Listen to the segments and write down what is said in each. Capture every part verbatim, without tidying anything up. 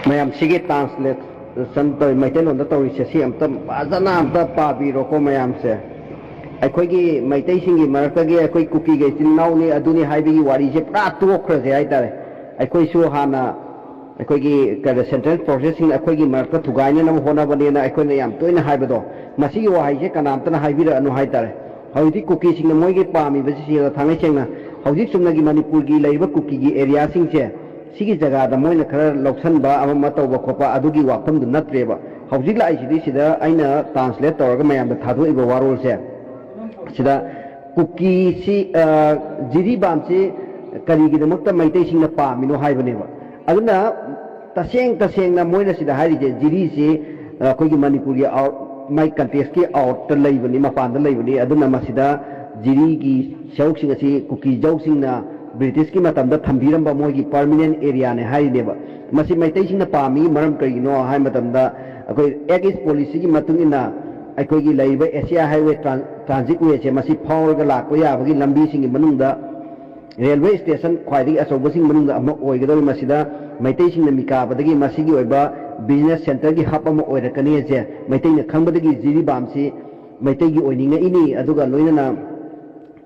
ꯃꯌꯥꯝ ꯁꯤꯒꯤ translation ꯇꯧꯔꯤ, ꯃꯩꯇꯩꯂꯣꯟꯗ ꯇꯧꯔꯤꯁꯦ, ꯁꯤ ꯑꯝꯇ ꯐꯖꯅ ꯑꯝꯇ ꯄꯥꯕꯤꯔꯣꯀꯣ ꯃꯌꯥꯝꯁꯦ꯫ ꯑꯩꯈꯣꯏꯒꯤ ꯃꯩꯇꯩꯁꯤꯡꯒꯤ ꯃꯔꯛꯇꯒꯤ ꯑꯩꯈꯣꯏ ꯀꯨꯀꯤꯒ ꯏꯆꯤꯟ ꯏꯅꯥꯎꯅꯤ ꯑꯗꯨꯅꯤ ꯍꯥꯏꯕꯒꯤ ꯋꯥꯔꯤꯁꯦ ꯄꯨꯔꯥ ꯇꯣꯛꯈ꯭ꯔꯁꯦ ꯍꯥꯏꯇꯥꯔꯦ꯫ ꯑꯩꯈꯣꯏꯁꯨ ꯍꯥꯟꯅ ꯑꯩꯈꯣꯏꯒꯤ ꯀꯩꯅꯣ central forcesꯁꯤꯡꯅ ꯑꯩꯈꯣꯏꯒꯤ ꯃꯔꯛꯇ ꯊꯨꯒꯥꯏꯅꯅꯕ ꯍꯣꯠꯅꯕꯅꯦꯅ ꯑꯩꯈꯣꯏꯅ ꯌꯥꯝ ꯇꯣꯏꯅ ꯍꯥꯏꯕꯗꯣ, ꯃꯁꯤꯒꯤ ꯋꯥꯍꯩꯁꯦ ꯀꯅꯥꯝꯇꯅ ꯍꯥꯏꯕꯤꯔꯛꯑꯅꯨ ꯍꯥꯏꯇꯥꯔꯦ꯫ ꯍꯧꯖꯤꯛꯇꯤ ꯀꯨꯀꯤꯁꯤꯡꯅ ꯃꯣꯏꯒꯤ ꯄꯥꯝꯃꯤꯕꯁꯤ ꯁꯤꯗ ꯊꯥꯡꯉꯩ ꯁꯦꯡꯅ ꯍꯧꯖꯤꯛ ꯆꯨꯝꯅꯒꯤ ꯃꯅꯤꯄꯨꯔꯒꯤ ꯂꯩꯔꯤꯕ ꯀꯨꯀꯤꯒꯤ areaꯁꯤꯡꯁꯦ, ꯁꯤꯒꯤ ꯖꯒꯥꯗ ꯃꯣꯏꯅ ꯈꯔ ꯂꯧꯁꯟꯕ ꯑꯃ ꯑꯃ ꯇꯧꯕ ꯈꯣꯠꯄ ꯑꯗꯨꯒꯤ ꯋꯥꯐꯝꯗꯨ ꯅꯠꯇ꯭ꯔꯦꯕ꯫ ꯍꯧꯖꯤꯛ ꯂꯥꯛꯏꯁꯤꯗꯤ ꯁꯤꯗ ꯑꯩꯅ translate ꯇꯧꯔꯒ ꯃꯌꯥꯝꯗ ꯊꯥꯗꯣꯛꯏꯕ ꯋꯥꯔꯣꯜꯁꯦ, ꯁꯤꯗ ꯀꯨꯀꯤꯁꯤ, ꯑ, ꯖꯤꯔꯤꯕꯥꯝꯁꯤ ꯀꯔꯤꯒꯤꯗꯃꯛꯇ ꯃꯩꯇꯩꯁꯤꯡꯅ ꯄꯥꯝꯃꯤꯅꯣ ꯍꯥꯏꯕꯅꯦꯕ꯫ ꯑꯗꯨꯅ ꯇꯁꯦꯡ ꯇꯁꯦꯡꯅ ꯃꯣꯏꯅ ꯁꯤꯗ ꯍꯥꯏꯔꯤꯁꯦ, ꯖꯤꯔꯤꯁꯤ, ꯑ, ꯑꯩꯈꯣꯏꯒꯤ ꯃꯅꯤꯄꯨꯔꯒꯤ out, ꯃꯥꯏ contestꯀꯤ outꯇ ꯂꯩꯕꯅꯤ, ꯃꯄꯥꯟꯗ ꯂꯩꯕꯅꯤ꯫ ꯑꯗꯨꯅ ꯃꯁꯤꯗ ꯖꯤꯔꯤꯒꯤ ꯁꯔꯨꯛꯁꯤꯡ ꯑꯁꯤ ꯀꯨꯀꯤꯖꯧꯁꯤꯡꯅ Britishꯀꯤ ꯃꯇꯝꯗ ꯊꯝꯕꯤꯔꯝꯕ ꯃꯣꯏꯒꯤ permanent areaꯅꯦ ꯍꯥꯏꯔꯤꯅꯦꯕ꯫ ꯃꯁꯤ ꯃꯩꯇꯩꯁꯤꯡꯅ ꯄꯥꯝꯃꯤ, ꯃꯔꯝ ꯀꯔꯤꯒꯤꯅꯣ ꯍꯥꯏꯕ ꯃꯇꯝꯗ, ꯑꯩꯈꯣꯏ Act East Policyꯒꯤ ꯃꯇꯨꯡ ꯏꯟꯅ ꯑꯩꯈꯣꯏꯒꯤ ꯂꯩꯔꯤꯕ Asia Highway tran-, transit wayꯁꯦ, ꯃꯁꯤ ꯐꯥꯎꯔꯒ ꯂꯥꯛꯄ ꯌꯥꯕꯒꯤ ꯂꯝꯕꯤꯁꯤꯡꯒꯤ ꯃꯅꯨꯡꯗ railway station ꯈ꯭ꯋꯥꯏꯗꯒꯤ ꯑꯆꯧꯕꯁꯤꯡ ꯃꯅꯨꯡꯗ ꯑꯃ ꯑꯣꯏꯒꯗꯧꯔꯤ꯫ ꯃꯁꯤꯗ ꯃꯩꯇꯩꯁꯤꯡꯅ ꯃꯤꯀꯥꯕꯗꯒꯤ ꯃꯁꯤꯒꯤ ꯑꯣꯏꯕ business centreꯒꯤ hub ꯑꯃ ꯑꯣꯏꯔꯛꯀꯅꯤ ꯍꯥꯏꯁꯦ ꯃꯩꯇꯩꯅ ꯈꯪꯕꯗꯒꯤ ꯖꯤꯔꯤꯕꯥꯝꯁꯤ ꯃꯩꯇꯩꯒꯤ ꯑꯣꯏꯅꯤꯡꯉꯛꯏꯅꯤ꯫ ꯑꯗꯨꯒ ꯂꯣꯏꯅꯅ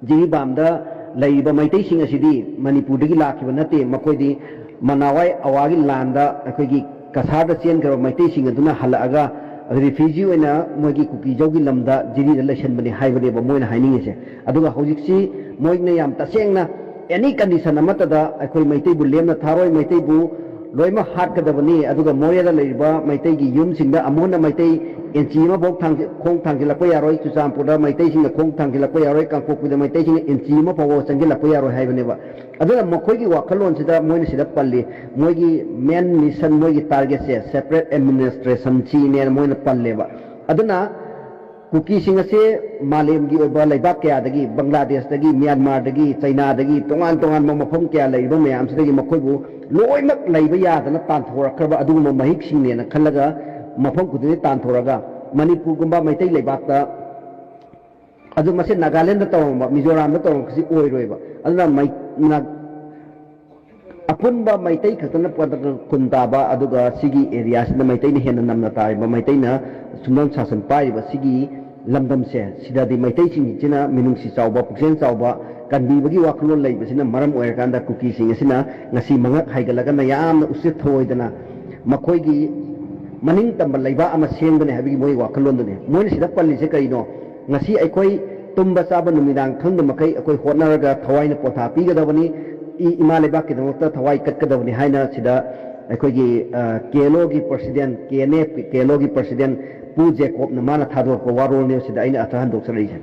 ꯖꯤꯔꯤꯕꯥꯝꯗ ꯂꯩꯔꯤꯕ ꯃꯩꯇꯩꯁꯤꯡ ꯑꯁꯤꯗꯤ ꯃꯅꯤꯄꯨꯔꯗꯒꯤ ꯂꯥꯛꯈꯤꯕ ꯅꯠꯇꯦ꯫ ꯃꯈꯣꯏꯗꯤ ꯃꯅꯥꯋꯥꯏ ꯑꯋꯥꯒꯤ ꯂꯥꯟꯗ ꯑꯩꯈꯣꯏꯒꯤ ꯀꯁꯥꯔꯗ ꯆꯦꯟꯈ꯭ꯔꯕ ꯃꯩꯇꯩꯁꯤꯡ ꯑꯗꯨꯅ ꯍꯜꯂꯛꯑꯒ refugee ꯑꯣꯏꯅ ꯃꯣꯏꯒꯤ ꯀꯨꯀꯤꯖꯧꯒꯤ ꯂꯝꯗ ꯖꯤꯔꯤꯗ ꯂꯩꯁꯟꯕꯅꯤ ꯍꯥꯏꯕꯅꯦꯕ ꯃꯣꯏꯅ ꯍꯥꯏꯅꯤꯡꯉꯤꯁꯦ꯫ ꯑꯗꯨꯒ ꯍꯧꯖꯤꯛꯁꯤ ꯃꯣꯏꯅ ꯌꯥꯝ ꯇꯁꯦꯡꯅ any condition ꯑꯃꯠꯇꯗ ꯑꯩꯈꯣꯏ ꯃꯩꯇꯩꯕꯨ ꯂꯦꯝꯅ ꯊꯥꯔꯣꯏ, ꯃꯩꯇꯩꯕꯨ ꯂꯣꯏꯅꯃꯛ ꯍꯥꯠꯀꯗꯕꯅꯤ꯫ ꯑꯗꯨꯒ ꯃꯣꯔꯦꯗ ꯂꯩꯔꯤꯕ ꯃꯩꯇꯩꯒꯤ ꯌꯨꯝꯁꯤꯡꯗ ꯑꯃꯨꯛ ꯍꯟꯅ ꯃꯩꯇꯩ inch ꯑꯃꯐꯥꯎ ꯊꯥꯡꯖ-, ꯈꯣꯡ ꯊꯥꯡꯖꯤꯜꯂꯛꯄ ꯌꯥꯔꯣꯏ, ꯆꯨꯔꯆꯥꯟꯄꯨꯔꯗ ꯃꯩꯇꯩꯁꯤꯡꯅ ꯈꯣꯡ ꯊꯥꯡꯖꯤꯜꯂꯛꯄ ꯌꯥꯔꯣꯏ, ꯀꯥꯡꯄꯣꯛꯄꯤꯗ ꯃꯩꯇꯩꯁꯤꯡꯅ inch ꯑꯃ ꯐꯥꯎꯕ ꯆꯪꯁꯤꯜꯂꯛꯄ ꯌꯥꯔꯣꯏ ꯍꯥꯏꯕꯅꯦꯕ꯫ ꯑꯗꯨꯅ ꯃꯈꯣꯏꯒꯤ ꯋꯥꯈꯜꯂꯣꯟꯁꯤꯗ ꯃꯣꯏꯅ ꯁꯤꯗ ꯄꯜꯂꯤ, ꯃꯣꯏꯒꯤ main mission, ꯃꯣꯏꯒꯤ targetꯁꯦ separate administration ꯁꯤꯅꯦꯅ ꯃꯣꯏꯅ ꯄꯜꯂꯦꯕ꯫ ꯑꯗꯨꯅ ꯀꯨꯀꯤꯁꯤꯡ ꯑꯁꯦ ꯃꯥꯂꯦꯝꯒꯤ ꯑꯣꯏꯕ ꯂꯩꯕꯥꯛ ꯀꯌꯥꯗꯒꯤ, ꯕꯪꯒ꯭ꯂꯥꯗꯦꯁꯇꯒꯤ, ꯃ꯭ꯌꯥꯟꯃꯥꯔꯗꯒꯤ, ꯆꯩꯅꯥꯗꯒꯤ, ꯇꯣꯉꯥꯟ ꯇꯣꯉꯥꯟꯕ ꯃꯐꯝ ꯀꯌꯥ ꯂꯩꯔꯤꯕ ꯃꯌꯥꯝꯁꯤꯗꯒꯤ ꯃꯈꯣꯏꯕꯨ ꯂꯣꯏꯅꯃꯛ ꯂꯩꯕ ꯌꯥꯗꯅ ꯇꯥꯟꯊꯣꯔꯛꯈ꯭ꯔꯕ ꯑꯗꯨꯒꯨꯝꯕ ꯃꯍꯤꯛꯁꯤꯡꯅꯦꯅ ꯈꯜꯂꯒ ꯃꯐꯝ ꯈꯨꯗꯤꯡꯗꯒꯤ ꯇꯥꯟꯊꯣꯔꯒ ꯃꯅꯤꯄꯨꯔꯒꯨꯝꯕ ꯃꯩꯇꯩ ꯂꯩꯕꯥꯛꯇ, ꯑꯗꯨ ꯃꯁꯤ ꯅꯥꯒꯥꯂꯦꯟꯗ ꯇꯧꯔꯝꯕ, ꯃꯤꯖꯣꯔꯥꯝꯗ ꯇꯧꯔꯝꯕꯁꯤ ꯑꯣꯏꯔꯣꯏꯕ꯫ ꯑꯗꯨꯅ ꯃꯩ-, ꯅꯥ-, ꯑꯄꯨꯟꯕ ꯃꯩꯇꯩ ꯈꯛꯇꯅ ꯄ-, ꯈꯨꯟ ꯇꯥꯕ, ꯑꯗꯨꯒ ꯁꯤꯒꯤ ꯑꯦꯔꯤꯌꯥꯁꯤꯗ ꯃꯩꯇꯩꯅ ꯍꯦꯟꯅ ꯅꯝꯅ ꯇꯥꯔꯤꯕ, ꯃꯩꯇꯩꯅ ꯁꯨꯝꯕꯝ ꯁꯥꯁꯟ ꯄꯥꯏꯔꯤꯕ ꯁꯤꯒꯤ ꯂꯝꯗꯝꯁꯦ, ꯁꯤꯗꯗꯤ ꯃꯩꯇꯩꯁꯤꯡꯁꯤꯅ ꯃꯤꯅꯨꯡꯁꯤ ꯆꯥꯎꯕ, ꯄꯨꯛꯆꯦꯜ ꯆꯥꯎꯕ, ꯀꯟꯕꯤꯕꯒꯤ ꯋꯥꯈꯜꯂꯣꯟ ꯂꯩꯕꯁꯤꯅ ꯃꯔꯝ ꯑꯣꯏꯔꯀꯥꯟꯗ ꯀꯨꯀꯤꯁꯤꯡ ꯑꯁꯤꯅ ꯉꯁꯤ ꯃꯉꯛ ꯍꯥꯏꯒꯠꯂꯒꯅ ꯌꯥꯝꯅ ꯎꯁꯤꯠ ꯊꯑꯣꯏꯗꯅ ꯃꯈꯣꯏꯒꯤ ꯃꯅꯤꯡ ꯇꯝꯕ ꯂꯩꯕꯥꯛ ꯑꯃ ꯁꯦꯝꯒꯅꯤ ꯍꯥꯏꯕꯒꯤ ꯃꯣꯏ ꯋꯥꯈꯜꯂꯣꯟꯗꯨꯅꯤ꯫ ꯃꯣꯏꯅ ꯁꯤꯗ ꯄꯜꯂꯤꯁꯦ ꯀꯔꯤꯅꯣ? ꯉꯁꯤ ꯑꯩꯈꯣꯏ ꯇꯨꯝꯕ ꯆꯥꯕ ꯅꯨꯃꯤꯗꯥꯡ ꯈꯪꯗ ꯃꯈꯩ ꯑꯩꯈꯣꯏ ꯍꯣꯠꯅꯔꯒ ꯊꯋꯥꯏꯅ ꯄꯣꯊꯥ ꯄꯤꯒꯗꯕꯅꯤ꯫ ꯏ-, ꯏꯃꯥ ꯂꯩꯕꯥꯛꯀꯤꯗꯃꯛꯇ ꯊꯋꯥꯏ ꯀꯠꯀꯗꯕꯅꯤ ꯍꯥꯏꯅ ꯁꯤꯗ ꯑꯩꯈꯣꯏꯒꯤ, ꯑ, ꯀꯦ ꯑꯦꯜ ꯑꯣꯒꯤ president, K N F, K L ꯑꯣꯒꯤ ꯄ꯭ꯔꯁꯤꯗꯦꯟ ꯄꯨ ꯖꯦꯀꯣꯕꯅ ꯃꯥꯅ ꯊꯥꯗꯣꯔꯛꯄ ꯋꯥꯔꯣꯜꯅꯦ ꯁꯤꯗ ꯑꯩꯅ ꯑꯔꯊ ꯍꯟꯗꯣꯛꯆꯔꯛꯏꯁꯦ꯫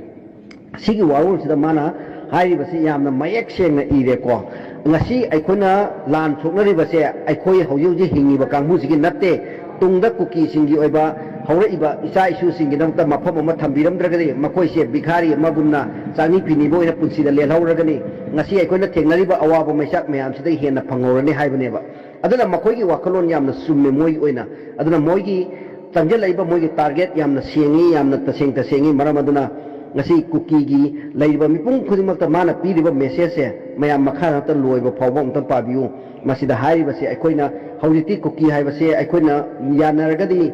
ꯁꯤꯒꯤ ꯋꯥꯔꯣꯜꯁꯤꯗ ꯃꯥꯅ ꯍꯥꯏꯔꯤꯕꯁꯤ ꯌꯥꯝꯅ ꯃꯌꯦꯛ ꯁꯦꯡꯅ ꯏꯔꯦꯀꯣ꯫ ꯉꯁꯤ ꯑꯩꯈꯣꯏꯅ ꯂꯥꯟ ꯁꯣꯛꯅꯔꯤꯕꯁꯦ ꯑꯩꯈꯣꯏ ꯍꯧꯖꯤꯛ ꯍꯧꯖꯤꯛ ꯍꯤꯡꯉꯤꯕ ꯀꯥꯡꯕꯨꯁꯤꯒꯤ ꯅꯠꯇꯦ꯫ ꯇꯨꯡꯗ ꯀꯨꯀꯤꯁꯤꯡꯒꯤ ꯑꯣꯏꯕ ꯍꯧꯔꯛꯏꯕ ꯏꯆꯥ ꯏꯁꯨꯁꯤꯡꯒꯤꯗꯃꯛꯇ ꯃꯐꯝ ꯑꯃ ꯊꯝꯕꯤꯔꯝꯗ꯭ꯔꯒꯗꯤ ꯃꯈꯣꯏꯁꯦ ꯚꯤꯈꯥꯔꯤ ꯑꯃꯒꯨꯝꯅ ꯆꯥꯛꯅꯤ ꯐꯤꯅꯤꯕ ꯑꯣꯏꯅ ꯄꯨꯟꯁꯤꯗ ꯂꯦꯜꯍꯧꯔꯒꯅꯤ꯫ ꯉꯁꯤ ꯑꯩꯈꯣꯏꯅ ꯊꯦꯡꯅꯔꯤꯕ ꯑꯋꯥꯕ ꯃꯩꯆꯥꯛ ꯃꯌꯥꯝꯁꯤꯗꯒꯤ ꯍꯦꯟꯅ ꯐꯪꯍꯧꯔꯅꯤ ꯍꯥꯏꯕꯅꯦꯕ꯫ ꯑꯗꯨꯅ ꯃꯈꯣꯏꯒꯤ ꯋꯥꯈꯜꯂꯣꯟ ꯌꯥꯝꯅ ꯆꯨꯝꯃꯦ ꯃꯣꯏꯒꯤ ꯑꯣꯏꯅ꯫ ꯑꯗꯨꯅ ꯃꯣꯏꯒꯤ ꯆꯪꯁꯤꯜꯂꯛꯏꯕ ꯃꯣꯏꯒꯤ ꯇꯥꯔꯒꯦꯠ ꯌꯥꯝꯅ ꯁꯦꯡꯉꯤ, ꯌꯥꯝꯅ ꯇꯁꯦꯡ ꯇꯁꯦꯡꯉꯤ꯫ ꯃꯔꯝ ꯑꯗꯨꯅ ꯉꯁꯤ ꯀꯨꯀꯤꯒꯤ ꯂꯩꯔꯤꯕ ꯃꯤꯄꯨꯝ ꯈꯨꯗꯤꯡꯃꯛꯇ ꯃꯥꯅ ꯄꯤꯔꯤꯕ ꯃꯦꯁꯦꯖꯁꯦ ꯃꯌꯥꯝ ꯃꯈꯥ ꯅꯠꯇ ꯂꯣꯏꯕ ꯐꯥꯎꯕ ꯑꯃꯨꯛꯇꯪ ꯄꯥꯕꯤꯌꯨ꯫ ꯃꯁꯤꯗ ꯍꯥꯏꯔꯤꯕꯁꯦ ꯑꯩꯈꯣꯏꯅ ꯍꯧꯖꯤꯛꯇꯤ ꯀꯨꯀꯤ ꯍꯥꯏꯕꯁꯦ ꯑꯩꯈꯣꯏꯅ ꯌꯥꯅꯔꯒꯗꯤ,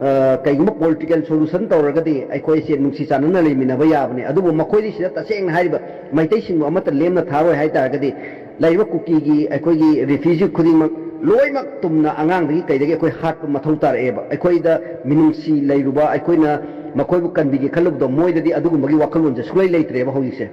ꯑ, ꯀꯩꯒꯨꯝꯕ ꯄꯣꯂꯤꯇꯤꯀꯦꯜ ꯁꯣꯂꯨꯁꯟ ꯇꯧꯔꯒꯗꯤ ꯑꯩꯈꯣꯏꯁꯦ ꯅꯨꯡꯁꯤ ꯆꯥꯟꯅꯅ ꯂꯩꯃꯤꯟꯅꯕ ꯌꯥꯕꯅꯤ꯫ ꯑꯗꯨꯕꯨ ꯃꯈꯣꯏꯗꯤ ꯁꯤꯗ ꯇꯁꯦꯡꯅ ꯍꯥꯏꯔꯤꯕ ꯃꯩꯇꯩꯁꯤꯡꯕꯨ ꯑꯃꯠꯇ ꯂꯦꯝꯅ ꯊꯥꯔꯣꯏ ꯍꯥꯏ ꯇꯥꯔꯒꯗꯤ ꯂꯩꯔꯤꯕ ꯀꯨꯀꯤꯒꯤ ꯑꯩꯈꯣꯏꯒꯤ ꯔꯤꯐ꯭ꯌꯨꯖꯤ ꯈꯨꯗꯤꯡꯃꯛ ꯂꯣꯏꯅꯃꯛ ꯇꯨꯝꯅ ꯑꯉꯥꯡꯗꯒꯤ ꯀꯩꯗꯒꯤ ꯑꯩꯈꯣꯏ ꯍꯥꯠꯄ ꯃꯊꯧ ꯇꯥꯔꯛꯑꯦꯕ꯫ ꯑꯩꯈꯣꯏꯗ ꯃꯤꯅꯨꯡꯁꯤ ꯂꯩꯔꯨꯕ, ꯑꯩꯈꯣꯏꯅ ꯃꯈꯣꯏꯕꯨ ꯀꯟꯕꯤꯒꯦ ꯈꯜꯂꯨꯕꯗꯣ ꯃꯣꯏꯗꯗꯤ ꯑꯗꯨꯒꯨꯝꯕꯒꯤ ꯋꯥꯈꯜꯂꯣꯟꯁꯦ ꯁꯨꯡꯂꯩ ꯂꯩꯇ꯭ꯔꯦꯕ ꯍꯧꯖꯤꯛꯁꯦ꯫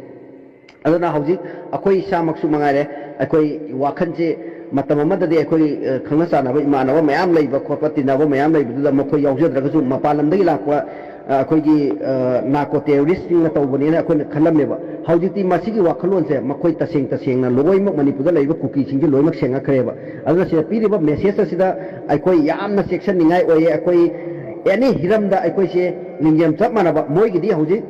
ꯑꯗꯨꯅ ꯍꯧꯖꯤꯛ ꯑꯩꯈꯣꯏ ꯏꯁꯥꯃꯛꯁꯨ ꯃꯉꯥꯏꯔꯦ, ꯑꯩꯈꯣꯏ ꯋꯥꯈꯜꯁꯦ ꯃꯇꯝ ꯑꯃꯗꯗꯤ ꯑꯩꯈꯣꯏ, ꯑ, ꯈꯪꯅ ꯆꯥꯟꯅꯕ ꯏꯃꯥꯟꯅꯕ ꯃꯌꯥꯝ ꯂꯩꯕ ꯈꯣꯠꯄ ꯇꯤꯟꯅꯕ ꯃꯌꯥꯝ ꯂꯩꯕꯗꯨꯗ ꯃꯈꯣꯏ ꯌꯥꯎꯖꯗ꯭ꯔꯒꯁꯨ ꯃꯄꯥꯟ ꯂꯝꯗꯒꯤ ꯂꯥꯛꯄ, ꯑ, ꯑꯩꯈꯣꯏꯒꯤ, ꯑ, ꯅꯥꯔꯀꯣ ꯇꯦꯔꯣꯔꯤꯁꯁꯤꯡꯅ ꯇꯧꯕꯅꯦꯅ ꯑꯩꯈꯣꯏꯅ ꯈꯜꯂꯝꯃꯦꯕ꯫ ꯍꯧꯖꯤꯛꯇꯤ ꯃꯁꯤꯒꯤ ꯋꯥꯈꯜꯂꯣꯟꯁꯦ ꯃꯈꯣꯏ ꯇꯁꯦꯡ ꯇꯁꯦꯡꯅ ꯂꯣꯏꯅꯃꯛ ꯃꯅꯤꯄꯨꯔꯗ ꯂꯩꯔꯤꯕ ꯀꯨꯀꯤꯁꯤꯡꯁꯦ ꯂꯣꯏꯅꯃꯛ ꯁꯦꯡꯉꯛꯈ꯭ꯔꯦꯕ꯫ ꯑꯗꯨꯅ ꯁꯤꯗ ꯄꯤꯔꯤꯕ ꯃꯦꯁꯦꯖ ꯑꯁꯤꯗ ꯑꯩꯈꯣꯏ ꯌꯥꯝꯅ ꯆꯦꯛꯁꯤꯟꯅꯤꯡꯉꯥꯏ ꯑꯣꯏꯌꯦ꯫ ꯑꯩꯈꯣꯏ ꯑꯦꯅꯤ ꯍꯤꯔꯝꯗ ꯑꯩꯈꯣꯏꯁꯦ ꯂꯤꯡꯖꯦꯜ ꯆꯞ ꯃꯥꯟꯅꯕ, ꯃꯣꯏꯒꯤꯗꯤ ꯍꯧꯖꯤꯛ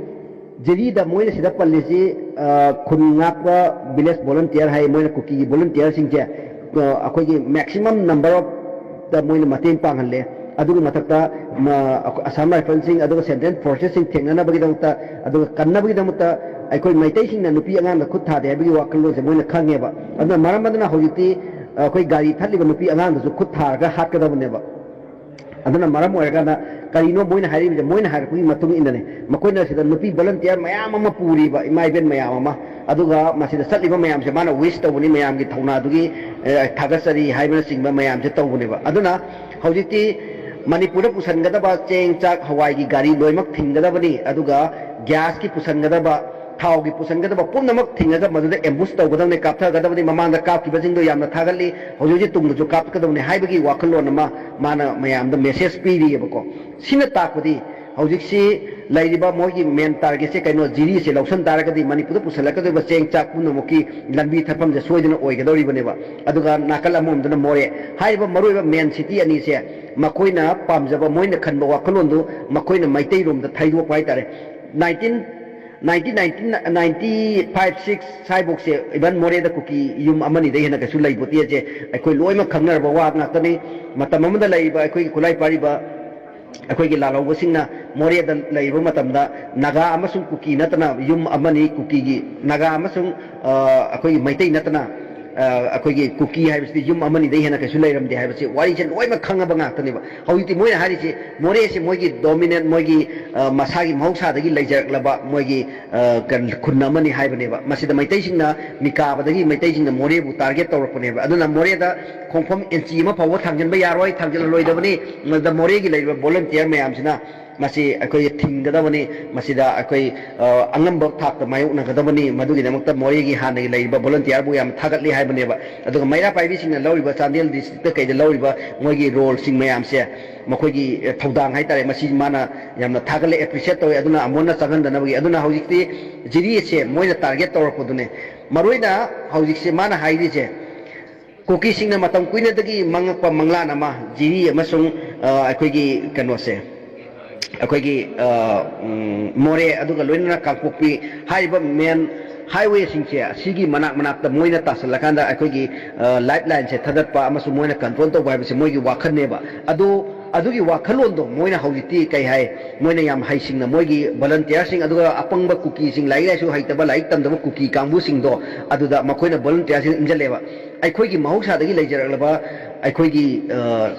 ꯖꯤꯔꯤꯗ ꯃꯣꯏꯅ ꯁꯤꯗ ꯄꯜꯂꯤꯁꯤ, ꯑ, ꯈꯨꯟ ꯉꯥꯛꯄ ꯚꯤꯂꯦꯖ ꯚꯣꯂꯨꯟꯇꯤꯌꯔ ꯍꯥꯏ, ꯃꯣꯏꯅ ꯀꯨꯀꯤꯒꯤ ꯚꯣꯂꯨꯟꯇꯤꯌꯔꯁꯤꯡꯁꯦ, ꯑ, ꯑꯩꯈꯣꯏꯒꯤ ꯃꯦꯛꯁꯤꯃꯝ ꯅꯝꯕꯔ ꯑꯣꯐꯇ ꯃꯣꯏꯅ ꯃꯇꯦꯡ ꯄꯥꯡꯍꯜꯂꯦ꯫ ꯑꯗꯨꯒꯤ ꯃꯊꯛꯇ ꯃ-, ꯑꯩꯈꯣꯏ ꯑꯁꯥꯝ ꯔꯥꯏꯐꯜꯁꯤꯡ ꯑꯗꯨꯒ ꯁꯦꯟꯇ꯭ꯔꯦꯜ ꯐꯣꯔꯁꯦꯁꯁꯤꯡ ꯊꯦꯡꯅꯅꯕꯒꯤꯗꯃꯛꯇ, ꯑꯗꯨꯒ ꯀꯟꯅꯕꯒꯤꯗꯃꯛꯇ ꯑꯩꯈꯣꯏ ꯃꯩꯇꯩꯁꯤꯡꯅ ꯅꯨꯄꯤ ꯑꯉꯥꯡꯗ ꯈꯨꯠ ꯊꯥꯗꯦ ꯍꯥꯏꯕꯒꯤ ꯋꯥꯈꯜꯂꯣꯟꯁꯦ ꯃꯣꯏꯅ ꯈꯪꯉꯦꯕ꯫ ꯑꯗꯨꯅ ꯃꯔꯝ ꯑꯗꯨꯅ ꯍꯧꯖꯤꯛꯇꯤ ꯑꯩꯈꯣꯏ ꯒꯥꯔꯤ ꯊꯠꯂꯤꯕ ꯅꯨꯄꯤ ꯑꯉꯥꯡꯗꯨꯁꯨ ꯈꯨꯠ ꯊꯥꯔꯒ ꯍꯥꯠꯀꯗꯕꯅꯦꯕ꯫ ꯑꯗꯨꯅ ꯃꯔꯝ ꯑꯣꯏꯔꯀꯥꯟꯗ ꯀꯔꯤꯅꯣ ꯃꯣꯏꯅ ꯍꯥꯏꯔꯤꯕꯁꯦ, ꯃꯣꯏꯅ ꯍꯥꯏꯔꯛꯄꯒꯤ ꯃꯇꯨꯡ ꯏꯟꯅꯅꯦ꯫ ꯃꯈꯣꯏꯅ ꯁꯤꯗ ꯅꯨꯄꯤ volunteer ꯃꯌꯥꯝ ꯑꯃ ꯄꯨꯔꯤꯕ, ꯏꯃꯥ ꯏꯕꯦꯟ ꯃꯌꯥꯝ ꯑꯃ, ꯑꯗꯨꯒ ꯃꯁꯤꯗ ꯆꯠꯂꯤꯕ ꯃꯌꯥꯝꯁꯦ ꯃꯥꯅ wish ꯇꯧꯕꯅꯤ, ꯃꯌꯥꯝꯒꯤ ꯊꯧꯅꯥꯗꯨꯒꯤ, ꯑꯦ, ꯊꯥꯒꯠꯆꯔꯤ ꯍꯥꯏꯕꯅꯆꯤꯡꯕ ꯃꯌꯥꯝꯁꯦ ꯇꯧꯕꯅꯦꯕ꯫ ꯑꯗꯨꯅ ꯍꯧꯖꯤꯛꯇꯤ ꯃꯅꯤꯄꯨꯔꯗ ꯄꯨꯁꯟꯒꯗꯕ ꯆꯦꯡ, ꯆꯥꯛ, ꯍꯋꯥꯏꯒꯤ ꯒꯥꯔꯤ ꯂꯣꯏꯅꯃꯛ ꯊꯤꯡꯒꯗꯕꯅꯤ, ꯑꯗꯨꯒ gasꯀꯤ ꯄꯨꯁꯟꯒꯗꯕ, ꯊꯥꯎꯒꯤ ꯄꯨꯁꯟꯒꯗꯕ ꯄꯨꯝꯅꯃꯛ ꯊꯤꯡꯉꯒ ꯃꯗꯨꯗ ambush ꯇꯧꯒꯗꯕꯅꯤ, ꯀꯥꯞꯊꯒꯗꯕꯅꯤ꯫ ꯃꯃꯥꯡꯗ ꯀꯥꯞꯈꯤꯕꯁꯤꯡꯗꯣ ꯌꯥꯝꯅ ꯊꯥꯒꯠꯂꯤ, ꯍꯧꯖꯤꯛ ꯍꯧꯖꯤꯛ ꯇꯨꯡꯗꯁꯨ ꯀꯥꯞꯀꯗꯕꯅꯤ ꯍꯥꯏꯕꯒꯤ ꯋꯥꯈꯜꯂꯣꯟ ꯑꯃ ꯃꯥꯅ ꯃꯌꯥꯝꯗ message ꯄꯤꯔꯤꯑꯕꯀꯣ꯫ ꯁꯤꯅ ꯇꯥꯛꯄꯗꯤ ꯍꯧꯖꯤꯛꯁꯤ ꯂꯩꯔꯤꯕ ꯃꯣꯏꯒꯤ main targetꯁꯦ ꯀꯩꯅꯣ, ꯖꯤꯔꯤꯁꯦ ꯂꯧꯁꯤꯟ ꯇꯥꯔꯒꯗꯤ ꯃꯅꯤꯄꯨꯔꯗ ꯄꯨꯁꯜꯂꯛꯀꯗꯧꯔꯤꯕ ꯆꯦꯡ ꯆꯥꯛ ꯄꯨꯝꯅꯃꯛꯀꯤ ꯂꯝꯕꯤ ꯊꯠꯐꯝꯁꯦ ꯁꯣꯏꯗꯅ ꯑꯣꯏꯒꯗꯧꯔꯤꯕꯅꯦꯕ꯫ ꯑꯗꯨꯒ ꯅꯥꯀꯜ ꯑꯃꯔꯣꯝꯗꯅ ꯃꯣꯔꯦ꯫ ꯍꯥꯏꯔꯤꯕ ꯃꯔꯨꯑꯣꯏꯕ main city ꯑꯅꯤꯁꯦ ꯃꯈꯣꯏꯅ ꯄꯥꯝꯖꯕ, ꯃꯣꯏꯅ ꯈꯟꯕ ꯋꯥꯈꯜꯂꯣꯟꯗꯨ ꯃꯈꯣꯏꯅ ꯃꯩꯇꯩꯔꯣꯝꯗ ꯊꯩꯗꯣꯛꯄ ꯍꯥꯏꯇꯥꯔꯦ꯫ Nineteen, nineteen ninety, ninety five six ꯁ꯭ꯋꯥꯏꯐꯥꯎꯁꯦ even ꯃꯣꯔꯦꯗ ꯀꯨꯀꯤ ꯌꯨꯝ ꯑꯃꯅꯤꯗꯩ ꯍꯦꯟꯅ ꯀꯩꯁꯨ ꯂꯩꯕꯣꯠꯇꯦꯁꯦ ꯑꯩꯈꯣꯏ ꯂꯣꯏꯅꯃꯛ ꯈꯪꯅꯔꯕ ꯋꯥ ꯉꯥꯛꯇꯅꯤ꯫ ꯃꯇꯝ ꯑꯃꯗ ꯂꯩꯔꯤꯕ ꯑꯩꯈꯣꯏꯒꯤ ꯈꯨꯠꯂꯥꯏ ꯄꯥꯏꯔꯤꯕ ꯑꯩꯈꯣꯏꯒꯤ ꯂꯥꯜꯍꯧꯕꯁꯤꯡꯅ ꯃꯣꯔꯦꯗ ꯂꯩꯔꯨꯕ ꯃꯇꯝꯗ ꯅꯥꯒꯥ ꯑꯃꯁꯨꯡ ꯀꯨꯀꯤ ꯅꯠꯇꯅ ꯌꯨꯝ ꯑꯃꯅꯤ, ꯀꯨꯀꯤꯒꯤ, ꯅꯥꯒꯥ ꯑꯃꯁꯨꯡ, ꯑ, ꯑꯩꯈꯣꯏꯒꯤ ꯃꯩꯇꯩ ꯅꯠꯇꯅ, ꯑ, ꯑꯩꯈꯣꯏꯒꯤ ꯀꯨꯀꯤ ꯍꯥꯏꯕꯁꯤꯗꯤ ꯌꯨꯝ ꯑꯃꯅꯤꯗꯩ ꯍꯦꯟꯅ ꯀꯩꯁꯨ ꯂꯩꯔꯝꯗꯦ ꯍꯥꯏꯕꯁꯤ ꯋꯥꯔꯤꯁꯦ ꯂꯣꯏꯅꯃꯛ ꯈꯪꯉꯕ ꯉꯥꯛꯇꯅꯦꯕ꯫ ꯍꯧꯖꯤꯛꯇꯤ ꯃꯣꯏꯅ ꯍꯥꯏꯔꯤꯁꯤ ꯃꯣꯔꯦꯁꯤ ꯃꯣꯏꯒꯤ dominant, ꯃꯣꯏꯒꯤ, ꯑ, ꯃꯁꯥꯒꯤ ꯃꯍꯧꯁꯥꯗꯒꯤ ꯂꯩꯖꯔꯛꯂꯕ ꯃꯣꯏꯒꯤ, ꯑ, ꯀ-, ꯈꯨꯟ ꯑꯃꯅꯤ ꯍꯥꯏꯕꯅꯦꯕ꯫ ꯃꯁꯤꯗ ꯃꯩꯇꯩꯁꯤꯡꯅ ꯃꯤꯀꯥꯕꯗꯒꯤ ꯃꯩꯇꯩꯁꯤꯡꯅ ꯃꯣꯔꯦꯕꯨ target ꯇꯧꯔꯛꯄꯅꯦꯕ꯫ ꯑꯗꯨꯅ ꯃꯣꯔꯦꯗ ꯈꯣꯡꯐꯝ ꯏꯟꯆꯤ ꯑꯃ ꯐꯥꯎꯕ ꯊꯥꯡꯖꯤꯟꯕ ꯌꯥꯔꯣꯏ, ꯊꯥꯡꯖꯤꯜꯂꯔꯣꯏꯗꯕꯅꯤ꯫ ꯃꯗꯨꯗ ꯃꯣꯔꯦꯒꯤ ꯂꯩꯔꯤꯕ volunteer ꯃꯌꯥꯝꯁꯤꯅ ꯃꯁꯤ ꯑꯩꯈꯣꯏ ꯊꯤꯡꯒꯗꯕꯅꯤ, ꯃꯁꯤꯗ ꯑꯩꯈꯣꯏ, ꯑ, ꯑꯉꯝꯕ ꯊꯥꯛꯇ ꯃꯥꯌꯣꯛꯅꯒꯗꯕꯅꯤ꯫ ꯃꯗꯨꯒꯤꯗꯃꯛꯇ ꯃꯣꯔꯦꯒꯤ ꯍꯥꯟꯅꯒꯤ ꯂꯩꯔꯤꯕ volunteerꯕꯨ ꯌꯥꯝ ꯊꯥꯒꯠꯂꯤ ꯍꯥꯏꯕꯅꯦꯕ꯫ ꯑꯗꯨꯒ ꯃꯩꯔꯥ ꯄꯥꯏꯕꯤꯁꯤꯡꯅ ꯂꯧꯔꯤꯕ, ꯆꯥꯟꯗꯦꯜ districtꯇ ꯀꯩꯗ ꯂꯧꯔꯤꯕ ꯃꯣꯏꯒꯤ roleꯁꯤꯡ ꯃꯌꯥꯝꯁꯦ, ꯃꯈꯣꯏꯒꯤ, ꯑ, ꯊꯧꯗꯥꯡ ꯍꯥꯏꯇꯥꯔꯦ, ꯃꯁꯤ ꯃꯥꯅ ꯌꯥꯝꯅ ꯊꯥꯒꯠꯂꯦ, appreciate ꯇꯧꯋꯦ꯫ ꯑꯗꯨꯅ ꯑꯃꯣꯟꯅ ꯆꯪꯍꯟꯗꯅꯕꯒꯤ꯫ ꯑꯗꯨꯅ ꯍꯧꯖꯤꯛꯇꯤ ꯖꯤꯔꯤꯁꯦ ꯃꯣꯏꯅ target ꯇꯧꯔꯛꯄꯗꯨꯅꯦ꯫ ꯃꯔꯨꯑꯣꯏꯅ ꯍꯧꯖꯤꯛꯁꯦ ꯃꯥꯅ ꯍꯥꯏꯔꯤꯁꯦ, ꯀꯨꯀꯤꯁꯤꯡꯅ ꯃꯇꯝ ꯀꯨꯏꯅꯗꯒꯤ ꯃꯪꯉꯛꯄ ꯃꯪꯂꯥꯟ ꯑꯃ, ꯖꯤꯔꯤ ꯑꯃꯁꯨꯡ, ꯑ, ꯑꯩꯈꯣꯏꯒꯤ ꯀꯩꯅꯣꯁꯦ, ꯑꯩꯈꯣꯏꯒꯤ, ꯑ, ꯎꯝ, ꯃꯣꯔꯦ, ꯑꯗꯨꯒ ꯂꯣꯏꯅꯅ ꯀꯥꯡꯄꯣꯛꯄꯤ ꯍꯥꯏꯔꯤꯕ main highwayꯁꯤꯡꯁꯦ, ꯑꯁꯤꯒꯤ ꯃꯅꯥꯛ ꯃꯅꯥꯛꯇ ꯃꯣꯏꯅ ꯇꯥꯁꯜꯂꯀꯥꯟꯗ ꯑꯩꯈꯣꯏꯒꯤ, ꯑ, lifelineꯁꯦ ꯊꯥꯗꯠꯄ ꯑꯃꯁꯨꯡ ꯃꯣꯏꯅ control ꯇꯧꯕ ꯍꯥꯏꯕꯁꯦ ꯃꯣꯏꯒꯤ ꯋꯥꯈꯜꯅꯦꯕ꯫ ꯑꯗꯨ ꯑꯗꯨꯒꯤ ꯋꯥꯈꯜꯂꯣꯟꯗꯣ ꯃꯣꯏꯅ ꯍꯧꯖꯤꯛꯇꯤ ꯀꯩ ꯍꯥꯏ, ꯃꯣꯏꯅ ꯌꯥꯝ ꯍꯩꯁꯤꯡꯅ ꯃꯣꯏꯒꯤ volunteerꯁꯤꯡ, ꯑꯗꯨꯒ ꯑꯄꯪꯕ ꯀꯨꯀꯤꯁꯤꯡ, ꯂꯥꯏꯔꯤꯛ ꯂꯥꯏꯁꯨ ꯍꯩꯇꯕ, ꯂꯥꯏꯔꯤꯛ ꯇꯝꯗꯕ ꯀꯨꯀꯤ ꯀꯥꯡꯕꯨꯁꯤꯡꯗꯣ, ꯑꯗꯨꯗ ꯃꯈꯣꯏꯅ volunteerꯁꯤꯡ ꯏꯟꯖꯜꯂꯦꯕ꯫ ꯑꯩꯈꯣꯏꯒꯤ ꯃꯍꯧꯁꯥꯗꯒꯤ ꯂꯩꯖꯔꯛꯂꯕ ꯑꯩꯈꯣꯏꯒꯤ, ꯑ,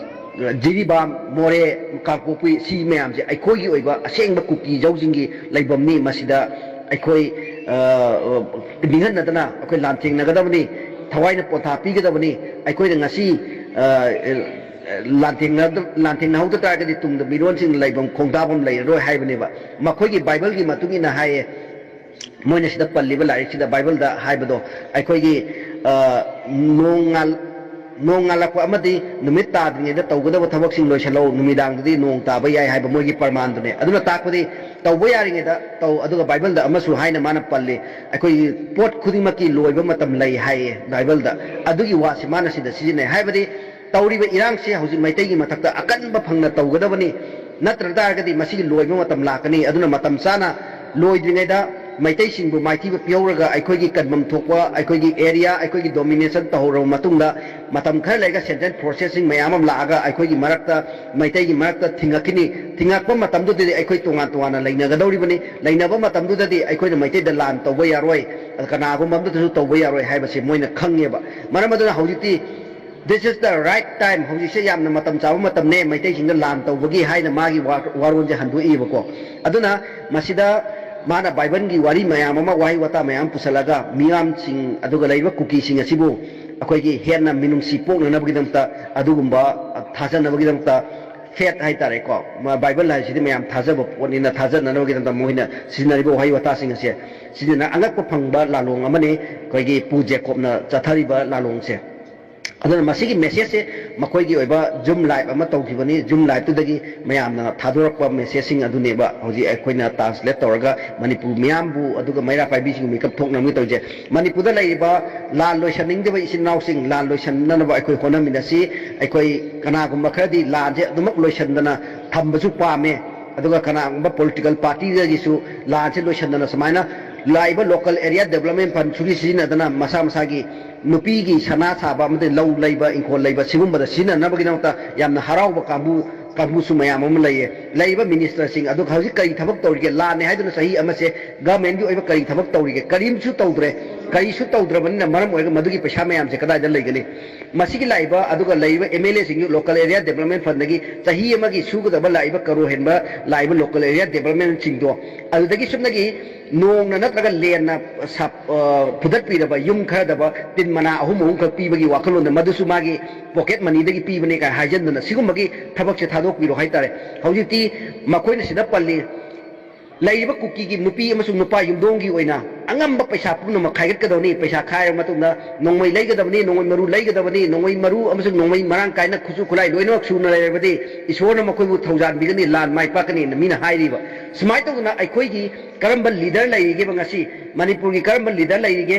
ꯖꯤꯔꯤꯕꯥꯝ, ꯃꯣꯔꯦ, ꯀꯥꯡꯄꯣꯛꯄꯤ, ꯁꯤ ꯃꯌꯥꯝꯁꯦ ꯑꯩꯈꯣꯏꯒꯤ ꯑꯣꯏꯕ ꯑꯁꯦꯡꯕ ꯀꯨꯀꯤ ꯖꯧꯁꯤꯡꯒꯤ ꯂꯩꯐꯝꯅꯤ꯫ ꯃꯁꯤꯗ ꯑꯩꯈꯣꯏ, ꯑ, ꯅꯤꯡꯍꯟꯅꯗꯅ ꯑꯩꯈꯣꯏ ꯂꯥꯟꯊꯦꯡꯅꯒꯗꯕꯅꯤ, ꯊꯋꯥꯏꯅ ꯄꯣꯟꯊꯥ ꯄꯤꯒꯗꯕꯅꯤ꯫ ꯑꯩꯈꯣꯏꯅ ꯉꯁꯤ, ꯑ, ꯂꯥꯟꯊꯦꯡꯅ-, ꯂꯥꯟꯊꯦꯡꯅꯍꯧꯗ ꯇꯥꯔꯒꯗꯤ ꯇꯨꯡꯗ ꯃꯤꯔꯣꯟꯁꯤꯡꯅ ꯂꯩꯐꯝ ꯈꯣꯡꯗꯥꯐꯝ ꯂꯩꯔꯔꯣꯏ ꯍꯥꯏꯕꯅꯦꯕ꯫ ꯃꯈꯣꯏꯒꯤ ꯕꯥꯏꯕꯜꯒꯤ ꯃꯇꯨꯡ ꯏꯟꯅ ꯍꯥꯏꯌꯦ, ꯃꯣꯏꯅ ꯁꯤꯗ ꯄꯜꯂꯤꯕ ꯂꯥꯏꯔꯤꯛꯁꯤꯗ, ꯕꯥꯏꯕꯜꯗ ꯍꯥꯏꯕꯗꯣ, ꯑꯩꯈꯣꯏꯒꯤ, ꯑ, ꯅꯣꯡ ꯉꯥꯜ-, ꯅꯣꯡ ꯉꯥꯜꯂꯛꯄ ꯑꯃꯗꯤ ꯅꯨꯃꯤꯠ ꯇꯥꯗ꯭ꯔꯤꯉꯩꯗ ꯇꯧꯒꯗꯕ ꯊꯕꯛꯁꯤꯡ ꯂꯣꯏꯁꯤꯜꯂꯧ, ꯅꯨꯃꯤꯗꯥꯡꯗꯗꯤ ꯅꯣꯡ ꯇꯥꯕ ꯌꯥꯏ ꯍꯥꯏꯕ ꯃꯣꯏꯒꯤ ꯄ꯭ꯔꯃꯥꯟꯗꯨꯅꯦ꯫ ꯑꯗꯨꯅ ꯇꯥꯛꯄꯗꯤ ꯇꯧꯕ ꯌꯥꯔꯤꯉꯩꯗ ꯇꯧ꯫ ꯑꯗꯨꯒ ꯕꯥꯏꯕꯜꯗ ꯑꯃꯁꯨ ꯍꯥꯏꯅ ꯃꯥꯅ ꯄꯜꯂꯤ, ꯑꯩꯈꯣꯏꯒꯤ ꯄꯣꯠ ꯈꯨꯗꯤꯡꯃꯛꯀꯤ ꯂꯣꯏꯕ ꯃꯇꯝ ꯂꯩ ꯍꯥꯏꯌꯦ ꯕꯥꯏꯕꯜꯗ꯫ ꯑꯗꯨꯒꯤ ꯋꯥꯁꯤ ꯃꯥꯅ ꯁꯤꯗ ꯁꯤꯖꯤꯟꯅꯩ꯫ ꯍꯥꯏꯕꯗꯤ ꯇꯧꯔꯤꯕ ꯏꯔꯥꯡꯁꯦ ꯍꯧꯖꯤꯛ ꯃꯩꯇꯩꯒꯤ ꯃꯊꯛꯇ ꯑꯀꯟꯕ ꯐꯪꯅ ꯇꯧꯒꯗꯕꯅꯤ, ꯅꯠꯇ꯭ꯔ ꯇꯥꯔꯒꯗꯤ ꯃꯁꯤꯒꯤ ꯂꯣꯏꯕ ꯃꯇꯝ ꯂꯥꯛꯀꯅꯤ꯫ ꯑꯗꯨꯅ ꯃꯇꯝ ꯆꯥꯅ ꯂꯣꯏꯗ꯭ꯔꯤꯉꯩꯗ ꯃꯩꯇꯩꯁꯤꯡꯕꯨ ꯃꯥꯏꯊꯤꯕ ꯄꯤꯍꯧꯔꯒ ꯑꯩꯈꯣꯏꯒꯤ ꯀꯟꯐꯝ ꯊꯣꯛꯄ, ꯑꯩꯈꯣꯏꯒꯤ area, ꯑꯩꯈꯣꯏꯒꯤ domination ꯇꯧꯍꯧꯔꯕ ꯃꯇꯨꯡꯗ, ꯃꯇꯝ ꯈꯔ ꯂꯩꯔꯒ central forcesꯁꯤꯡ ꯃꯌꯥꯝ ꯑꯃ ꯂꯥꯛꯑꯒ ꯑꯩꯈꯣꯏꯒꯤ ꯃꯔꯛꯇ, ꯃꯩꯇꯩꯒꯤ ꯃꯔꯛꯇ ꯊꯤꯡꯉꯛꯈꯤꯅꯤ꯫ ꯊꯤꯡꯉꯛꯄ ꯃꯇꯝꯗꯨꯗꯗꯤ ꯑꯩꯈꯣꯏ ꯇꯣꯉꯥꯟ ꯇꯣꯉꯥꯟꯅ ꯂꯩꯅꯒꯗꯧꯔꯤꯕꯅꯤ꯫ ꯂꯩꯅꯕ ꯃꯇꯝꯗꯨꯗꯗꯤ ꯑꯩꯈꯣꯏꯅ ꯃꯩꯇꯩꯗ ꯂꯥꯟ ꯇꯧꯕ ꯌꯥꯔꯣꯏ, ꯀꯅꯥꯒꯨꯝꯕ ꯑꯃꯗꯁꯨ ꯇꯧꯕ ꯌꯥꯔꯣꯏ ꯍꯥꯏꯕꯁꯤ ꯃꯣꯏꯅ ꯈꯪꯉꯦꯕ꯫ ꯃꯔꯝ ꯑꯗꯨꯅ ꯍꯧꯖꯤꯛꯇꯤ this is the right time, ꯍꯧꯖꯤꯛꯁꯦ ꯌꯥꯝꯅ ꯃꯇꯝ ꯆꯥꯕ ꯃꯇꯝꯅꯦ ꯃꯩꯇꯩꯁꯤꯡꯗ ꯂꯥꯟ ꯇꯧꯕꯒꯤ ꯍꯥꯏꯅ ꯃꯥꯒꯤ ꯋꯥ-, ꯋꯥꯔꯣꯜꯁꯦ ꯍꯟꯗꯣꯛꯏꯕꯀꯣ꯫ ꯑꯗꯨꯅ ꯃꯁꯤꯗ ꯃꯥꯅ ꯕꯥꯏꯕꯜꯒꯤ ꯋꯥꯔꯤ ꯃꯌꯥꯝ ꯑꯃ, ꯋꯥꯍꯩ ꯋꯥꯇꯥ ꯃꯌꯥꯝ ꯄꯨꯁꯜꯂꯒ ꯃꯤꯌꯥꯝꯁꯤꯡ ꯑꯗꯨꯒ ꯂꯩꯔꯤꯕ ꯀꯨꯀꯤꯁꯤꯡ ꯑꯁꯤꯕꯨ ꯑꯩꯈꯣꯏꯒꯤ ꯍꯦꯟꯅ ꯃꯤꯅꯨꯡꯁꯤ ꯄꯣꯛꯅꯅꯕꯒꯤꯗꯃꯛꯇ, ꯑꯗꯨꯒꯨꯝꯕ ꯊꯥꯖꯅꯕꯒꯤꯗꯃꯛꯇ faith ꯍꯥꯏꯇꯥꯔꯦꯀꯣ, ꯃ-, ꯕꯥꯏꯕꯜ ꯍꯥꯏꯁꯤꯗꯤ ꯃꯌꯥꯝ ꯊꯥꯖꯕ ꯄꯣꯠꯅꯤꯅ ꯊꯥꯖꯅꯅꯕꯒꯤꯗꯃꯛꯇ ꯃꯣꯏꯅ ꯁꯤꯖꯤꯟꯅꯔꯤꯕ ꯋꯥꯍꯩ ꯋꯥꯇꯥꯁꯤꯡ ꯑꯁꯦ ꯁꯤꯖꯤꯟꯅ ꯑꯉꯛꯄ ꯐꯪꯕ ꯂꯥꯂꯣꯡ ꯑꯃꯅꯤ ꯑꯩꯈꯣꯏꯒꯤ ꯄꯨ ꯖꯦꯀꯣꯕꯅ ꯆꯠꯊꯔꯤꯕ ꯂꯥꯂꯣꯡꯁꯦ꯫ ꯑꯗꯨꯅ ꯃꯁꯤꯒꯤ messageꯁꯦ ꯃꯈꯣꯏꯒꯤ ꯑꯣꯏꯕ Zoom live ꯑꯃ ꯇꯧꯈꯤꯕꯅꯤ꯫ Zoom liveꯇꯨꯗꯒꯤ ꯃꯌꯥꯝꯅ ꯊꯥꯗꯣꯔꯛꯄ messageꯁꯤꯡ ꯑꯗꯨꯅꯦꯕ ꯍꯧꯖꯤꯛ ꯑꯩꯈꯣꯏꯅ translate ꯇꯧꯔꯒ ꯃꯅꯤꯄꯨꯔ ꯃꯤꯌꯥꯝꯕꯨ ꯑꯗꯨꯒ ꯃꯩꯔꯥ ꯄꯥꯏꯕꯤꯁꯤꯡꯕꯨ ꯃꯤꯀꯞ ꯊꯣꯛꯅꯕꯒꯤ ꯇꯧꯔꯤꯁꯦ꯫ ꯃꯅꯤꯄꯨꯔꯗ ꯂꯩꯔꯤꯕ ꯂꯥꯟ ꯂꯣꯏꯁꯟꯅꯤꯡꯗꯕ ꯏꯆꯤꯟ ꯏꯅꯥꯎꯁꯤꯡ ꯂꯥꯟ ꯂꯣꯏꯁꯟꯅꯅꯕ ꯑꯩꯈꯣꯏ ꯍꯣꯠꯅꯃꯤꯟꯅꯁꯤ꯫ ꯑꯩꯈꯣꯏ ꯀꯅꯥꯒꯨꯝꯕ ꯈꯔꯗꯤ ꯂꯥꯟꯁꯦ ꯑꯗꯨꯃꯛ ꯂꯣꯏꯁꯟꯗꯅ ꯊꯝꯕꯁꯨ ꯄꯥꯝꯃꯦ, ꯑꯗꯨꯒ ꯀꯅꯥꯒꯨꯝꯕ political partyꯗꯒꯤꯁꯨ ꯂꯥꯟꯁꯦ ꯂꯣꯏꯁꯟꯗꯅ ꯁꯨꯃꯥꯏꯅ ꯂꯥꯛꯏꯕ local area development fund ꯁꯨꯒꯤ ꯁꯤꯖꯤꯟꯅꯗꯅ ꯃꯁꯥ ꯃꯁꯥꯒꯤ ꯅꯨꯄꯤꯒꯤ ꯁꯅꯥ ꯁꯥꯕ ꯑꯃꯗꯤ ꯂꯧ ꯂꯩꯕ, ꯏꯪꯈꯣꯜ ꯂꯩꯕ, ꯁꯤꯒꯨꯝꯕꯗ ꯁꯤꯖꯤꯟꯅꯅꯕꯒꯤꯗꯃꯛꯇ ꯌꯥꯝꯅ ꯍꯔꯥꯎꯕ ꯀꯥꯡꯕꯨ ꯀꯥꯡꯕꯨꯁꯨ ꯃꯌꯥꯝ ꯑꯃ ꯂꯩꯌꯦ꯫ ꯂꯩꯔꯤꯕ ꯃꯤꯅꯤꯁꯇꯔꯁꯤꯡ ꯑꯗꯨ ꯍꯧꯖꯤꯛ ꯀꯔꯤ ꯊꯕꯛ ꯇꯧꯔꯤꯒꯦ? ꯂꯥꯟꯅꯦ ꯍꯥꯏꯗꯨꯅ ꯆꯍꯤ ꯑꯃꯁꯦ ꯒꯚꯔꯟꯃꯦꯟꯒꯤ ꯑꯣꯏꯕ ꯀꯔꯤ ꯊꯕꯛ ꯇꯧꯔꯤꯒꯦ? ꯀꯔꯤꯝꯁꯨ ꯇꯧꯗ꯭ꯔꯦ꯫ ꯀꯔꯤꯁꯨ ꯇꯧꯗ꯭ꯔꯕꯅꯤꯅ ꯃꯔꯝ ꯑꯣꯏꯔꯒ ꯃꯗꯨꯒꯤ ꯄꯩꯁꯥ ꯃꯌꯥꯝꯁꯦ ꯀꯗꯥꯏꯗ ꯂꯩꯒꯅꯤ? ꯃꯁꯤꯒꯤ ꯂꯥꯛꯏꯕ, ꯑꯗꯨꯒ ꯂꯩꯔꯤꯕ ꯑꯦꯝ ꯑꯦꯜ ꯑꯦꯁꯤꯡꯁꯨ ꯂꯣꯀꯦꯜ ꯑꯦꯔꯤꯌꯥ ꯗꯦꯕꯂꯞꯃꯦꯟ ꯐꯟꯗꯒꯤ ꯆꯍꯤ ꯑꯃꯒꯤ ꯁꯨꯒꯗꯕ ꯂꯥꯛꯏꯕ ꯀꯔꯣꯔ ꯍꯦꯟꯕ ꯂꯥꯛꯏꯕ ꯂꯣꯀꯦꯜ ꯑꯦꯔꯤꯌꯥ ꯗꯦꯕꯂꯞꯃꯦꯟꯁꯤꯡꯗꯣ ꯑꯗꯨꯗꯒꯤ ꯁꯨꯞꯅꯒꯤ ꯅꯣꯡꯅ ꯅꯠꯇ꯭ꯔꯒ ꯂꯦꯟꯅ ꯁꯥꯞ-, ꯑ, ꯐꯨꯗꯠꯄꯤꯔꯕ ꯌꯨꯝ ꯈꯔꯗꯕ ꯇꯤꯟ ꯃꯅꯥ ꯑꯍꯨꯝ ꯑꯍꯨꯝꯈꯛ ꯄꯤꯕꯒꯤ ꯋꯥꯈꯜꯂꯣꯟꯗ ꯃꯗꯨꯁꯨ ꯃꯥꯒꯤ ꯄꯣꯀꯦꯠ ꯃꯅꯤꯗꯒꯤ ꯄꯤꯕꯅꯦ ꯀꯥꯏꯅ ꯍꯥꯏꯖꯟꯗꯅ ꯁꯤꯒꯨꯝꯕꯒꯤ ꯊꯕꯛꯁꯦ ꯊꯥꯗꯣꯛꯄꯤꯔꯣ ꯍꯥꯏꯇꯥꯔꯦ꯫ ꯍꯧꯖꯤꯛꯇꯤ ꯃꯈꯣꯏꯅ ꯁꯤꯗ ꯄꯜꯂꯤ, ꯂꯩꯔꯤꯕ ꯀꯨꯀꯤꯒꯤ ꯅꯨꯄꯤ ꯑꯃꯁꯨꯡ ꯅꯨꯄꯥ ꯌꯨꯝꯗꯣꯡꯒꯤ ꯑꯣꯏꯅ ꯑꯉꯝꯕ ꯄꯩꯁꯥ ꯄꯨꯝꯅꯃꯛ ꯈꯥꯏꯒꯠꯀꯗꯕꯅꯤ꯫ ꯄꯩꯁꯥ ꯈꯥꯏꯔꯕ ꯃꯇꯨꯡꯗ ꯅꯣꯡꯃꯩ ꯂꯩꯒꯗꯕꯅꯤ, ꯅꯣꯡꯃꯩ ꯃꯔꯨ ꯂꯩꯒꯗꯕꯅꯤ, ꯅꯣꯡꯃꯩ ꯃꯔꯨ ꯑꯃꯁꯨꯡ ꯅꯣꯡꯃꯩ ꯃꯔꯥꯡ ꯀꯥꯏꯅ ꯈꯨꯠꯁꯨ ꯈꯨꯠꯂꯥꯏ ꯂꯣꯏꯅꯃꯛ ꯁꯨꯅ ꯂꯩꯔꯕꯗꯤ ꯏꯁꯣꯔꯅ ꯃꯈꯣꯏꯕꯨ ꯊꯧꯖꯥꯟꯕꯤꯒꯅꯤ, ꯂꯥꯟ ꯃꯥꯏ ꯄꯥꯛꯀꯅꯤꯅ ꯃꯤꯅ ꯍꯥꯏꯔꯤꯕ꯫ ꯁꯨꯃꯥꯏꯅ ꯇꯧꯗꯅ ꯑꯩꯈꯣꯏꯒꯤ ꯀꯔꯝꯕ ꯂꯤꯗꯔ ꯂꯩꯔꯤꯒꯦꯕ ꯉꯁꯤ? ꯃꯅꯤꯄꯨꯔꯒꯤ ꯀꯔꯝꯕ ꯂꯤꯗꯔ ꯂꯩꯔꯤꯒꯦ?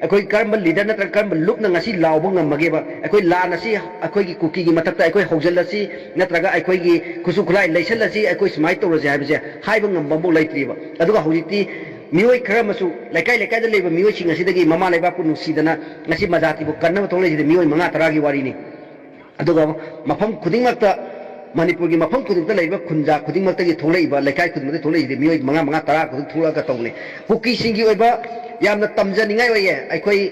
ꯑꯩꯈꯣꯏ ꯀꯔꯝꯕ ꯂꯤꯗꯔ ꯅꯠꯇ꯭ꯔꯒ ꯀꯔꯝꯕ ꯂꯨꯞꯅ ꯉꯁꯤ ꯂꯥꯎꯕ ꯉꯝꯃꯒꯦꯕ? ꯑꯩꯈꯣꯏ ꯂꯥꯟ ꯑꯁꯤ ꯑꯩꯈꯣꯏꯒꯤ ꯀꯨꯀꯤꯒꯤ ꯃꯊꯛꯇ ꯑꯩꯈꯣꯏ ꯍꯧꯖꯤꯜꯂꯁꯤ, ꯅꯠꯇ꯭ꯔꯒ ꯑꯩꯈꯣꯏꯒꯤ ꯈꯨꯠꯁꯨ ꯈꯨꯠꯂꯥꯏ ꯂꯩꯁꯜꯂꯁꯤ, ꯑꯩꯈꯣꯏ ꯁꯨꯃꯥꯏꯅ ꯇꯧꯔꯁꯤ ꯍꯥꯏꯕꯁꯦ ꯍꯥꯏꯕ ꯉꯝꯕ ꯑꯃꯐꯥꯎ ꯂꯩꯇ꯭ꯔꯤꯕ꯫ ꯑꯗꯨꯒ ꯍꯧꯖꯤꯛꯇꯤ ꯃꯤꯑꯣꯏ ꯈꯔ ꯑꯃꯁꯨ ꯂꯩꯀꯥꯏ ꯂꯩꯀꯥꯏꯗ ꯂꯩꯕ ꯃꯤꯑꯣꯏꯁꯤꯡ ꯑꯁꯤꯗꯒꯤ ꯃꯃꯥ ꯂꯩꯕꯥꯛꯄꯨ ꯅꯨꯡꯁꯤꯗꯅ ꯉꯁꯤ ꯃꯖꯥꯇꯤꯕꯨ ꯀꯟꯅꯕ ꯊꯣꯛꯂꯛꯏꯁꯤꯗꯤ ꯃꯤꯑꯣꯏ ꯃꯉꯥ ꯇꯔꯥꯒꯤ ꯋꯥꯔꯤꯅꯤ꯫ ꯑꯗꯨꯒ ꯃꯐꯝ ꯈꯨꯗꯤꯡꯃꯛꯇ, ꯃꯅꯤꯄꯨꯔꯒꯤ ꯃꯐꯝ ꯈꯨꯗꯤꯡꯃꯛꯇ ꯂꯩꯔꯤꯕ ꯈꯨꯟꯖꯥ ꯈꯨꯗꯤꯡꯃꯛꯇꯒꯤ ꯊꯣꯛꯂꯛꯏꯕ, ꯂꯩꯀꯥꯏ ꯈꯨꯗꯤꯡꯃꯛꯇꯒꯤ ꯊꯣꯛꯂꯛꯏꯁꯤꯗꯤ ꯃꯤꯑꯣꯏ ꯃꯉꯥ, ꯃꯉꯥ, ꯇꯔꯥ ꯈꯨꯗꯤꯡ ꯊꯣꯛꯂꯛꯑꯒ ꯇꯧꯕꯅꯤ꯫ ꯀꯨꯀꯤꯁꯤꯡꯒꯤ ꯑꯣꯏꯕ ꯌꯥꯝꯅ ꯇꯝꯖꯅꯤꯡꯉꯥꯏ ꯑꯣꯏꯌꯦ꯫ ꯑꯩꯈꯣꯏ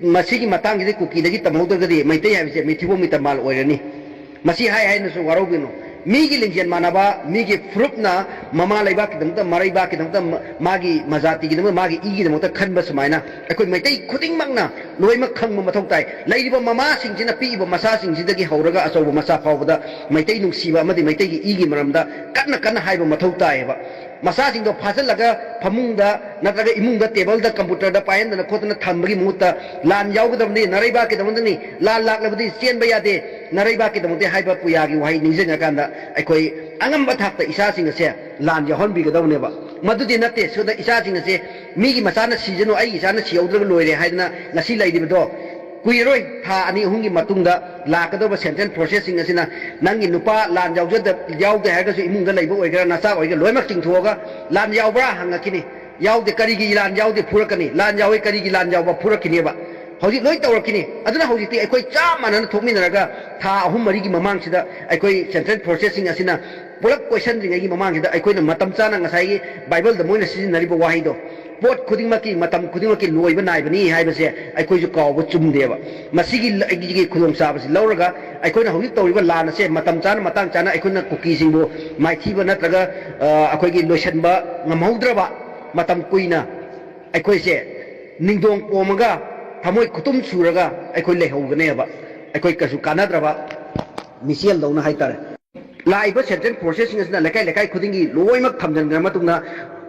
ꯃꯁꯤꯒꯤ ꯃꯇꯥꯡꯁꯤꯗ ꯀꯨꯀꯤꯗꯒꯤ ꯇꯝꯍꯧꯗ꯭ꯔꯒꯗꯤ ꯃꯩꯇꯩ ꯍꯥꯏꯕꯁꯦ ꯃꯤꯊꯤꯕꯣꯡ ꯃꯤꯇꯝꯕꯥꯜ ꯑꯣꯏꯔꯅꯤ꯫ ꯃꯁꯤ ꯍꯥꯏ ꯍꯥꯏꯅꯁꯨ ꯋꯥꯔꯧꯕꯤꯅꯨ꯫ ꯃꯤꯒꯤ ꯂꯤꯡꯖꯦꯜ ꯃꯥꯟꯅꯕ, ꯃꯤꯒꯤ ꯐꯨꯔꯨꯞꯅ ꯃꯃꯥ ꯂꯩꯕꯥꯛꯀꯤꯗꯃꯛꯇ, ꯃꯔꯩꯕꯥꯛꯀꯤꯗꯃꯛꯇ, ꯃ-, ꯃꯥꯒꯤ ꯃꯖꯥꯇꯤꯒꯤꯗꯃꯛ, ꯃꯥꯒꯤ ꯏꯒꯤꯗꯃꯛꯇ ꯈꯟꯕ ꯁꯨꯃꯥꯏꯅ ꯑꯩꯈꯣꯏ ꯃꯩꯇꯩ ꯈꯨꯗꯤꯡꯃꯛꯅ ꯂꯣꯏꯅꯃꯛ ꯈꯪꯕ ꯃꯊꯧ ꯇꯥꯏ꯫ ꯂꯩꯔꯤꯕ ꯃꯃꯥꯁꯤꯡꯁꯤꯅ ꯄꯤꯛꯏꯕ ꯃꯆꯥꯁꯤꯡꯁꯤꯗꯒꯤ ꯍꯧꯔꯒ ꯑꯆꯧꯕ ꯃꯆꯥ ꯐꯥꯎꯕꯗ ꯃꯩꯇꯩ ꯅꯨꯡꯁꯤꯕ ꯑꯃꯗꯤ ꯃꯩꯇꯩꯒꯤ ꯏꯒꯤ ꯃꯔꯝꯗ ꯀꯟꯅ ꯀꯟꯅ ꯍꯥꯏꯕ ꯃꯊꯧ ꯇꯥꯏꯌꯦꯕ꯫ ꯃꯆꯥꯁꯤꯡꯗꯣ ꯐꯥꯖꯤꯜꯂꯒ ꯐꯃꯨꯡꯗ ꯅꯠꯇ꯭ꯔꯒ ꯏꯃꯨꯡꯗ ꯇꯦꯕꯜꯗ ꯀꯝꯄ꯭ꯌꯨꯇꯔꯗ ꯄꯥꯏꯍꯟꯗꯅ ꯈꯣꯠꯇꯅ ꯊꯝꯕꯒꯤ ꯃꯍꯨꯠꯇ ꯂꯥꯟ ꯌꯥꯎꯒꯗꯕꯅꯤ, ꯅꯔꯩꯕꯥꯛꯀꯤꯗꯃꯛꯇꯅꯤ, ꯂꯥꯟ ꯂꯥꯛꯂꯕꯗꯤ ꯆꯦꯟꯕ ꯌꯥꯗꯦ, ꯅꯔꯩꯕꯥꯛꯀꯤꯗꯃꯛꯇꯤ ꯍꯥꯏꯕ ꯄꯨꯌꯥꯒꯤ ꯋꯥꯍꯩ ꯅꯤꯡꯁꯤꯡꯉꯀꯥꯟꯗ ꯑꯩꯈꯣꯏ ꯑꯉꯝꯕ ꯊꯥꯛꯇ ꯏꯆꯥꯁꯤꯡ ꯑꯁꯦ ꯂꯥꯟ ꯌꯥꯎꯍꯟꯕꯤꯒꯗꯕꯅꯦꯕ꯫ ꯃꯗꯨꯗꯤ ꯅꯠꯇꯦ, ꯁꯣꯝꯗ ꯏꯆꯥꯁꯤꯡ ꯑꯁꯦ ꯃꯤꯒꯤ ꯃꯆꯥꯅ ꯁꯤꯖꯅꯨ, ꯑꯩꯒꯤ ꯏꯆꯥꯅ ꯁꯤꯍꯧꯗ꯭ꯔꯒ ꯂꯣꯏꯔꯦ ꯍꯥꯏꯗꯅ ꯉꯁꯤ ꯂꯩꯔꯤꯕꯗꯣ ꯀꯨꯏꯔꯔꯣꯏ, ꯊꯥ ꯑꯅꯤ ꯑꯍꯨꯝꯒꯤ ꯃꯇꯨꯡꯗ ꯂꯥꯛꯀꯗꯧꯕ ꯁꯦꯟꯇ꯭ꯔꯦꯜ ꯐꯣꯔꯁꯦꯁꯁꯤꯡ ꯑꯁꯤꯅ ꯅꯪꯒꯤ ꯅꯨꯄꯥ ꯂꯥꯟ ꯌꯥꯎꯖꯗ-, ꯌꯥꯎꯗꯦ ꯍꯥꯏꯔꯒꯁꯨ ꯏꯃꯨꯡꯗ ꯂꯩꯕ ꯑꯣꯏꯒꯦꯔꯥ, ꯅꯆꯥ ꯑꯣꯏꯒꯦꯔꯥ, ꯂꯣꯏꯅꯃꯛ ꯆꯤꯡꯊꯣꯛꯑꯒ ꯂꯥꯟ ꯌꯥꯎꯕ꯭ꯔꯥ ꯍꯪꯉꯛꯈꯤꯅꯤ꯫ ꯌꯥꯎꯗꯦ, ꯀꯔꯤꯒꯤ ꯂꯥꯟ ꯌꯥꯎꯗꯦ ꯐꯨꯔꯛꯀꯅꯤ, ꯂꯥꯟ ꯌꯥꯎꯋꯦ, ꯀꯔꯤꯒꯤ ꯂꯥꯟ ꯌꯥꯎꯕ ꯐꯨꯔꯛꯈꯤꯅꯦꯕ꯫ ꯍꯧꯖꯤꯛ ꯂꯣꯏ ꯇꯧꯔꯛꯈꯤꯅꯤ꯫ ꯑꯗꯨꯅ ꯍꯧꯖꯤꯛꯇꯤ ꯑꯩꯈꯣꯏ ꯆꯞ ꯃꯥꯟꯅꯅ ꯊꯣꯛꯃꯤꯟꯅꯔꯒ ꯊꯥ ꯑꯍꯨꯝ ꯃꯔꯤꯒꯤ ꯃꯃꯥꯡꯁꯤꯗ ꯑꯩꯈꯣꯏ ꯁꯦꯟꯇ꯭ꯔꯦꯜ ꯐꯣꯔꯁꯦꯁꯁꯤꯡ ꯑꯁꯤꯅ ꯄꯨꯂꯞ ꯀꯣꯏꯁꯟꯗ꯭ꯔꯤꯉꯩꯒꯤ ꯃꯃꯥꯡꯁꯤꯗ ꯑꯩꯈꯣꯏꯅ ꯃꯇꯝ ꯆꯥꯅ ꯉꯁꯥꯏꯒꯤ ꯕꯥꯏꯕꯜꯗ ꯃꯣꯏꯅ ꯁꯤꯖꯤꯟꯅꯔꯤꯕ ꯋꯥꯍꯩꯗꯣ, "ꯄꯣꯠ ꯈꯨꯗꯤꯡꯃꯛꯀꯤ ꯃꯇꯝ ꯈꯨꯗꯤꯡꯃꯛꯀꯤ ꯂꯣꯏꯕ ꯅꯥꯏꯕꯅꯤ" ꯍꯥꯏꯕꯁꯦ ꯑꯩꯈꯣꯏꯁꯨ ꯀꯥꯎꯕ ꯆꯨꯝꯗꯦꯕ꯫ ꯃꯁꯤꯒꯤ ꯂ-, ꯑꯩꯒꯤ ꯈꯨꯗꯣꯡꯆꯥꯕꯁꯤ ꯂꯧꯔꯒ ꯑꯩꯈꯣꯏꯅ ꯍꯧꯖꯤꯛ ꯇꯧꯔꯤꯕ ꯂꯥꯟ ꯑꯁꯦ ꯃꯇꯝ ꯆꯥꯅ, ꯃꯇꯥꯡ ꯆꯥꯅ ꯑꯩꯈꯣꯏꯅ ꯀꯨꯀꯤꯁꯤꯡꯕꯨ ꯃꯥꯏꯊꯤꯕ ꯅꯠꯇ꯭ꯔꯒ, ꯑ, ꯑꯩꯈꯣꯏꯒꯤ ꯂꯣꯏꯁꯤꯟꯕ ꯉꯝꯍꯧꯗ꯭ꯔꯕ ꯃꯇꯝ ꯀꯨꯏꯅ ꯑꯩꯈꯣꯏꯁꯦ ꯅꯤꯡꯗꯣꯡ ꯄꯣꯝꯃꯒ ꯊꯃꯣꯏ ꯈꯨꯇꯨꯝ ꯁꯨꯔꯒ ꯑꯩꯈꯣꯏ ꯂꯩꯍꯧꯒꯅꯦꯕ꯫ ꯑꯩꯈꯣꯏ ꯀꯩꯁꯨ ꯀꯥꯟꯅꯗ꯭ꯔꯕ ꯃꯤꯁꯦꯜꯗꯧꯅ ꯍꯥꯏꯇꯥꯔꯦ꯫ ꯂꯥꯛꯏꯕ ꯁꯦꯟꯇ꯭ꯔꯦꯜ ꯐꯣꯔꯁꯦꯁꯁꯤꯡ ꯑꯁꯤꯅ ꯂꯩꯀꯥꯏ ꯂꯩꯀꯥꯏ ꯈꯨꯗꯤꯡꯒꯤ ꯂꯣꯏꯅꯃꯛ ꯊꯝꯖꯤꯟꯈ꯭ꯔ ꯃꯇꯨꯡꯗ,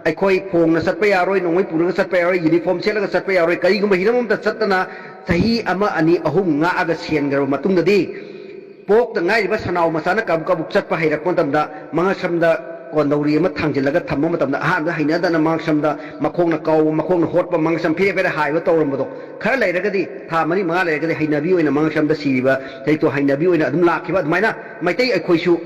ꯑꯩꯈꯣꯏ ꯐꯣꯡꯅ ꯆꯠꯄ ꯌꯥꯔꯣꯏ, ꯅꯣꯡꯃꯩ ꯄꯨꯔꯒ ꯆꯠꯄ ꯌꯥꯔꯣꯏ, ꯌꯨꯅꯤꯐꯣꯔꯝ ꯁꯦꯠꯂꯒ ꯆꯠꯄ ꯌꯥꯔꯣꯏ, ꯀꯔꯤꯒꯨꯝꯕ ꯍꯤꯔꯝ ꯑꯃꯗ ꯆꯠꯇꯅ ꯆꯍꯤ ꯑꯃ, ꯑꯅꯤ, ꯑꯍꯨꯝ ꯉꯥꯛꯑꯒ ꯁꯦꯟꯈ꯭ꯔꯕ ꯃꯇꯨꯡꯗꯗꯤ, ꯄꯣꯛꯇ ꯉꯥꯏꯔꯤꯕ ꯁꯅꯥꯎ ꯃꯆꯥꯅ ꯀꯕꯨꯛ ꯀꯕꯨꯛ ꯆꯠꯄ ꯍꯩꯔꯛꯄ ꯃꯇꯝꯗ, ꯃꯉꯛꯁꯝꯗ ꯀꯣꯟꯗꯧꯔꯤ ꯑꯃ ꯊꯥꯡꯖꯤꯜꯂꯒ ꯊꯝꯕ ꯃꯇꯝꯗ, ꯑꯍꯥꯟꯕꯗ ꯍꯩꯅꯗꯅ ꯃꯉꯛꯁꯝꯗ ꯃꯈꯣꯡꯅ ꯀꯥꯎꯕ, ꯃꯈꯣꯡꯅ ꯍꯣꯠꯄ, ꯃꯉꯛꯁꯝ ꯐꯦꯔꯦ ꯐꯦꯔꯦ ꯍꯥꯏꯕ ꯇꯧꯔꯝꯕꯗꯣ, ꯈꯔ ꯂꯩꯔꯒꯗꯤ, ꯊꯥ ꯃꯔꯤ ꯃꯉꯥ ꯂꯩꯔꯒꯗꯤ ꯍꯩꯅꯕꯤ ꯑꯣꯏꯅ ꯃꯉꯛꯁꯝꯗ ꯁꯤꯔꯤꯕ ꯍꯩꯇꯣ ꯍꯩꯅꯕꯤ ꯑꯣꯏꯅ ꯑꯗꯨꯝ ꯂꯥꯛꯈꯤꯕ꯫ ꯑꯗꯨꯃꯥꯏꯅ ꯃꯩꯇꯩ ꯑꯩꯈꯣꯏꯁꯨ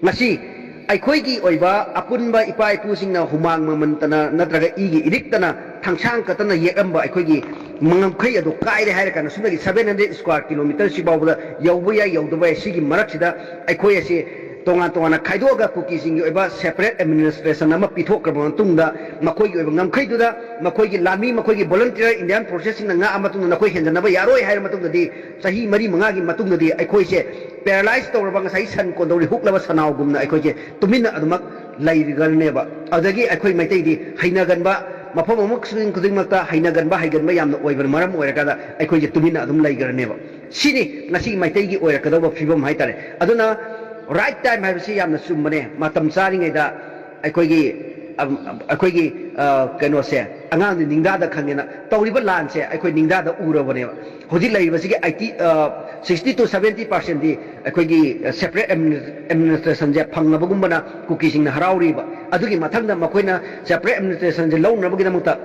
ꯉꯁꯤ ꯑꯩꯈꯣꯏꯒꯤ ꯑꯣꯏꯕ ꯑꯄꯨꯟꯕ ꯏꯄꯥ ꯏꯄꯨꯁꯤꯡꯅ ꯍꯨꯃꯥꯡ ꯃꯃꯟꯇꯅ ꯅꯠꯇ꯭ꯔꯒ ꯏꯒꯤ ꯏꯔꯤꯛꯇꯅ ꯊꯥꯡꯁꯥꯡ ꯀꯠꯇꯅ ꯌꯦꯛꯂꯝꯕ ꯑꯩꯈꯣꯏꯒꯤ ꯉꯝꯈꯩ ꯑꯗꯨ ꯀꯥꯏꯔꯦ ꯍꯥꯏꯔ ꯀꯥꯟꯗ, ꯁꯨꯞꯅꯒꯤ seven hundred square kilometre ꯁꯤ ꯐꯥꯎꯕꯗ ꯌꯧꯕ ꯌꯥꯏ, ꯌꯧꯗꯕ ꯌꯥꯏ꯫ ꯁꯤꯒꯤ ꯃꯔꯛꯁꯤꯗ ꯑꯩꯈꯣꯏ ꯑꯁꯤ ꯇꯣꯉꯥꯟ ꯇꯣꯉꯥꯟꯅ ꯈꯥꯏꯗꯣꯛꯑꯒ ꯀꯨꯀꯤꯁꯤꯡꯒꯤ ꯑꯣꯏꯕ separate administration ꯑꯃ ꯄꯤꯊꯣꯛꯈ꯭ꯔꯕ ꯃꯇꯨꯡꯗ, ꯃꯈꯣꯏꯒꯤ ꯑꯣꯏꯕ ꯉꯝꯈꯩꯗꯨꯗ ꯃꯈꯣꯏꯒꯤ ꯂꯥꯟꯃꯤ, ꯃꯈꯣꯏꯒꯤ volunteer Indian forcesꯁꯤꯡꯅ ꯉꯥꯛꯑ ꯃꯇꯨꯡꯗ ꯅꯈꯣꯏ ꯍꯦꯟꯖꯟꯅꯕ ꯌꯥꯔꯣꯏ ꯍꯥꯏꯔ ꯃꯇꯨꯡꯗꯗꯤ, ꯆꯍꯤ ꯃꯔꯤ ꯃꯉꯥꯒꯤ ꯃꯇꯨꯡꯗꯗꯤ ꯑꯩꯈꯣꯏꯁꯦ paralyse ꯇꯧꯔꯕ ꯉꯁꯥꯏ ꯁꯟ ꯀꯣꯟꯗꯧꯔꯤ ꯍꯨꯛꯂꯕ ꯁꯅꯥꯎꯒꯨꯝꯅ ꯑꯩꯈꯣꯏꯁꯦ ꯇꯨꯃꯤꯟꯅ ꯑꯗꯨꯃꯛ ꯂꯩꯒꯅꯦꯕ꯫ ꯑꯗꯨꯗꯒꯤ ꯑꯩꯈꯣꯏ ꯃꯩꯇꯩꯗꯤ ꯍꯩꯅꯒꯟꯕ, ꯃꯐꯝ ꯑꯃ ꯈꯨꯗꯤꯡ-, ꯈꯨꯗꯤꯡꯃꯛꯇ ꯍꯩꯅꯒꯟꯕ, ꯍꯩꯒꯟꯕ ꯌꯥꯝꯅ ꯑꯣꯏꯕꯅ ꯃꯔꯝ ꯑꯣꯏꯔꯀꯥꯟꯗ ꯑꯩꯈꯣꯏꯁꯦ ꯇꯨꯃꯤꯟꯅ ꯑꯗꯨꯝ ꯂꯩꯈ꯭ꯔꯅꯦꯕ꯫ ꯁꯤꯅꯤ ꯉꯁꯤ ꯃꯩꯇꯩꯒꯤ ꯑꯣꯏꯔꯛꯀꯗꯧꯕ ꯐꯤꯕꯝ ꯍꯥꯏꯇꯥꯔꯦ꯫ ꯑꯗꯨꯅ right time ꯍꯥꯏꯕꯁꯤ ꯌꯥꯝꯅ ꯆꯨꯝꯕꯅꯦ꯫ ꯃꯇꯝ ꯆꯥꯔꯤꯉꯩꯗ ꯑꯩꯈꯣꯏꯒꯤ, ꯑꯝ, ꯑꯩꯈꯣꯏꯒꯤ, ꯑ, ꯀꯩꯅꯣꯁꯦ, ꯑꯉꯥꯡꯗꯤ ꯅꯤꯡꯗꯥꯗ ꯈꯪꯉꯦꯅ ꯇꯧꯔꯤꯕ ꯂꯥꯟꯁꯦ ꯑꯩꯈꯣꯏ ꯅꯤꯡꯗꯥꯗ ꯎꯔꯕꯅꯦꯕ꯫ ꯍꯧꯖꯤꯛ ꯂꯩꯔꯤꯕꯁꯤꯒꯤ eighty, ꯑ, sixty to seventy percentꯗꯤ ꯑꯩꯈꯣꯏꯒꯤ separate administrationꯁꯦ ꯐꯪꯂꯕꯒꯨꯝꯕꯅ ꯀꯨꯀꯤꯁꯤꯡꯅ ꯍꯔꯥꯎꯔꯤꯕ꯫ ꯑꯗꯨꯒꯤ ꯃꯊꯪꯗ ꯃꯈꯣꯏꯅ separate administrationꯁꯦ ꯂꯧꯅꯕꯒꯤꯗꯃꯛꯇ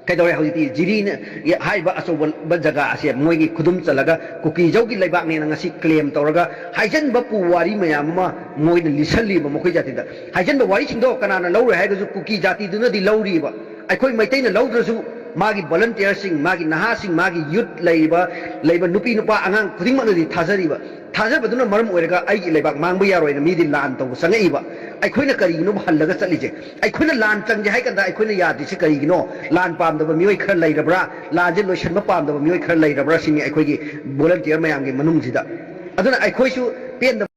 ꯀꯩꯗꯧꯔꯦ? ꯍꯧꯖꯤꯛꯇꯤ ꯖꯤꯔꯤꯅ ꯍꯥꯏꯔꯤꯕ ꯑꯆꯧꯕ ꯖꯒꯥ ꯑꯁꯦ ꯃꯣꯏꯒꯤ ꯈꯨꯗꯨꯝ ꯆꯜꯂꯒ ꯀꯨꯀꯤꯖꯧꯒꯤ ꯂꯩꯕꯥꯛꯅꯦꯅ ꯉꯁꯤ claim ꯇꯧꯔꯒ ꯍꯥꯏꯖꯟꯕ ꯄꯨ ꯋꯥꯔꯤ ꯃꯌꯥꯝ ꯑꯃ ꯃꯣꯏꯅ ꯂꯤꯁꯜꯂꯤꯕ ꯃꯈꯣꯏ ꯖꯥꯇꯤꯗ꯫ ꯍꯥꯏꯖꯟꯕ ꯋꯥꯔꯤꯁꯤꯡꯗꯣ ꯀꯅꯥꯅ ꯂꯧꯔꯦ ꯍꯥꯏꯔꯒꯁꯨ ꯀꯨꯀꯤ ꯖꯥꯇꯤꯗꯨꯅꯗꯤ ꯂꯧꯔꯤꯕ꯫ ꯑꯩꯈꯣꯏ ꯃꯩꯇꯩꯅ ꯂꯧꯗ꯭ꯔꯁꯨ ꯃꯥꯒꯤ ꯚꯣꯂꯟꯇꯤꯌꯔꯁꯤꯡ, ꯃꯥꯒꯤ ꯅꯍꯥꯁꯤꯡ, ꯃꯥꯒꯤ ꯌꯨꯠ ꯂꯩꯔꯤꯕ, ꯂꯩꯕ ꯅꯨꯄꯤ ꯅꯨꯄꯥ ꯑꯉꯥꯡ ꯈꯨꯗꯤꯡꯃꯛꯅꯗꯤ ꯊꯥꯖꯔꯤꯕ, ꯊꯥꯖꯕꯗꯨꯅ ꯃꯔꯝ ꯑꯣꯏꯔꯒ ꯑꯩꯒꯤ ꯂꯩꯕꯥꯛ ꯃꯥꯡꯕ ꯌꯥꯔꯣꯏꯅ ꯃꯤꯗꯤ ꯂꯥꯟ ꯇꯧꯕ ꯆꯪꯉꯛꯏꯕ꯫ ꯑꯩꯈꯣꯏꯅ ꯀꯔꯤꯒꯤꯅꯣ ꯍꯜꯂꯒ ꯆꯠꯂꯤꯁꯦ? ꯑꯩꯈꯣꯏꯅ ꯂꯥꯟ ꯆꯪꯁꯦ ꯍꯥꯏ ꯀꯥꯟꯗ ꯑꯩꯈꯣꯏꯅ ꯌꯥꯗ꯭ꯔꯤꯁꯦ ꯀꯔꯤꯒꯤꯅꯣ? ꯂꯥꯟ ꯄꯥꯝꯗꯕ ꯃꯤꯑꯣꯏ ꯈꯔ ꯂꯩꯔꯕ꯭ꯔꯥ? ꯂꯥꯟꯁꯦ ꯂꯣꯏꯁꯤꯟꯕ ꯄꯥꯝꯗꯕ ꯃꯤꯑꯣꯏ ꯈꯔ ꯂꯩꯔꯕ꯭ꯔꯥ ꯁꯤꯅꯤ ꯑꯩꯈꯣꯏꯒꯤ ꯚꯣꯂꯟꯇꯤꯌꯔ ꯃꯌꯥꯝꯒꯤ ꯃꯅꯨꯡꯁꯤꯗ꯫ ꯑꯗꯨꯅ ꯑꯩꯈꯣꯏꯁꯨ ꯄꯦꯟꯗꯕ